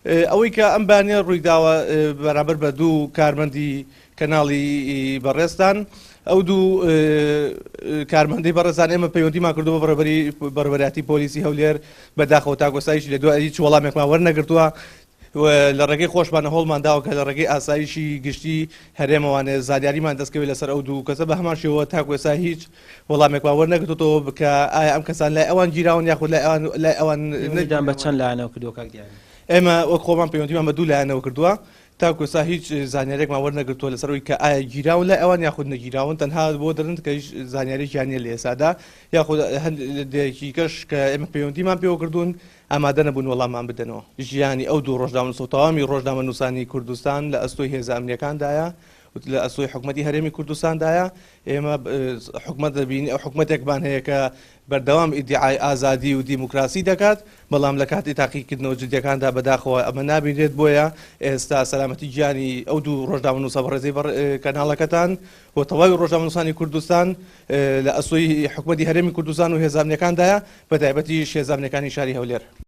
ئەوەی کە ئەم بەیانیە ڕوویداوە بەرامبەر بە دوو کارمەندی کەناڵی بەڕێزتان، ئەو دوو کارمەندەی بەڕێزان ئێمە پەیوەندیمان کردووە بە بەڕێوەبەری بەڕێوەبەرایەتی پۆلیسی هەولێر، بەداخەوە تاکو ئێستا هیچ لێدوان هیچ وەڵامێکمان وەرنەگرتووە. لە ڕێگەی خۆشمانە هەوڵمان داوە کە لە ڕێگەی ئاسایشی گشتی هەرێمەوانێ زانیاریمان دەستکەوێت لەسەر ئەو دوو کەسە، بە هەمان شێوە تاکو ئێستا هیچ وەڵامێکمان وەرنەگرتووەتەوە کە ئایا ئەم کەسان لای ئەوان گیراون یاخود لای ئەوان لای ئەوان پەیوەندیتان بە چەند لایەنەوە کردووە کاک دیاری؟ ئێمە وەک خۆمان پەیوەندیمان بە دوو لایەنەوە کردووە، تاکو ئێستا هیچ زانیاریێکمان وەرنەگرتووە لەسەر ئەوەی کە ئایا گیراون لای ئەوان یاخود نەگیراون، تەنها بۆ دەرن کە هیچ زانیاریێکیان نییە لە ئێستادا، یاخود هەندێکی کەش کە ئێمە پەیوەندیمان پێوە کردوون ئامادە نەبوون وەڵاممان بدەنەوە. ژیانی ئەو دوو ڕۆژنامەنووسە و تەواوی ڕۆژنامەنووسانی کوردستان لە ئەستۆی هێزە ئەمنییەکاندایە و لە ئەستۆی حکومەتی هەرێمی کوردستاندایە. ئێمە حکومەت دەبینین، ئەو حکومەتێکمان هەیە کە بەردەوام ئیدیعای ئازادی و دیموکراسی دەکات، بەڵام لە کاتی تاقیکردنەوە جدییەکاندا بەداخەوە ئەمە نابینرێت. بۆیە ئێستا سەلامەتی گیانی ئەو دوو ڕۆژنامەنووسە بەڕێزەی کەناڵەکەتان و تەواوی ڕۆژنامەنووسانی کوردستان لە ئەستۆی حکومەتی هەرێمی کوردستان و هێزە ئەمنییەکاندایە، بەتایبەتیش هێزە ئەمنییەکانی شاری هەولێر.